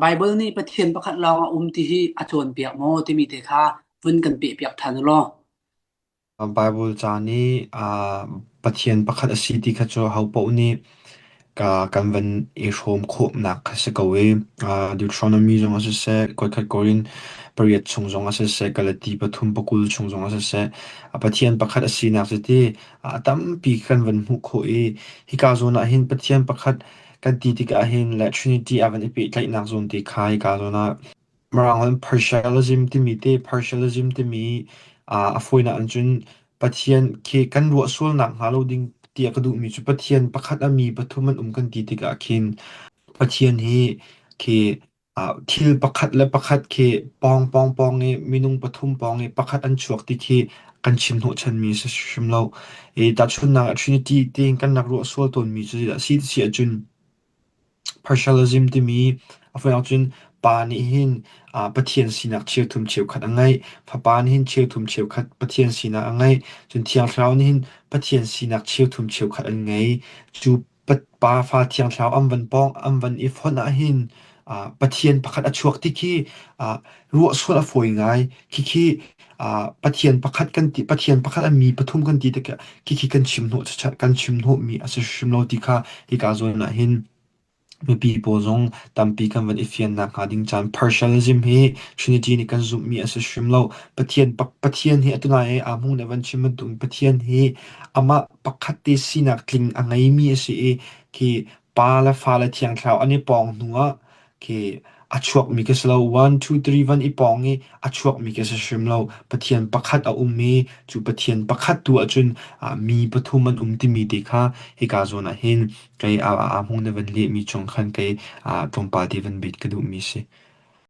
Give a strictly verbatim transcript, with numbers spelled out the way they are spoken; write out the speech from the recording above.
Bible nih Pathian pakhat lawng a um ti hi a cawnpiak maw timi te kha vun kan pehpiak ṭhan u law. Bible ca nih, aa, Pathian pakhat a si ti kha cu hopaoh nih ka, kan van i hrawm khawhnak kha si ko i, aa, Deuteronomy zong a siseh, koi khat Korin pariat chung zong a siseh, Galati pathum pakul chung zong a siseh, a Pathian pakhat a sinak cu ti, aa, a tampi kan van hmuh khawh i, hika zawn ah hin Pathian pakhat kan ti tikah hin le Trinity a van i pehtlaihnak zawn ti kha hika zawn ah Mirang partialism timi te, partialism timi, aa, a fawinak an cun Pathian khi kan ruah sualnak hnga lo ding tiah ka duhmi cu Pathian pakhat a mi pathum an um kan ti tikah khin Pathian hi khi, aa, thil pakhat le pakhat khi pawng, pawng, pawng i minung pathum pawng i pakhat an chuak ti khi kan chim hnawh chanmi si hrim lo. I tahchunhnak ah Trinity tein kan rak ruah sual tawnmi cu a si, si ahcun, partialism timi a fawinak cun Pa nih hin, aa, Pathian sinak cheu thum cheu khat a ngeih, Fapa nih hin cheu thum cheu khat Pathian sinak a ngeih, cun Thiang Thlarau nih hin Pathian sinak cheu thum cheu khat an ngei. Cu Pa, Pa, Fa, Thiang Thlarau an van pawng, an van i fonh ah hin, aa, Pathian pakhat a chuak ti khi, aa, ruah sual a fawi ngai. Khi khi, aa, Pathian pakhat kan ti, Pathian pakhat a mi pathum kan ti tikah khi khi kan chim hnawh, kan chim hnawhmi a si hrim lo ti kha hika zawn ah hin mipi pawl zong tampi kan van i fiannak hnga ding caan partialism hi Trinity nih kan zumhmi a si hrim lo. Pathian, pa-, Pathian hi atu nai aa hmung nih van chim bantuk Pathian hi amah pakhat te sinak tling a ngeimi a si i, khi Pa le Fa le Thiang Thlarau an i pawng hnuah khi a chuakmi kha si lo. One, two, three van i pawng i a chuakmi kha si hrim lo. Pathian pakhat a um i cu Pathian pakhat tu ahcun, aa, mi pathum an um timi te kha hika zawn ah hin kei aa, aa, aa hmung nih van lehmi cung khan kei, aa, tlawmpal te van bet ka duhmi si.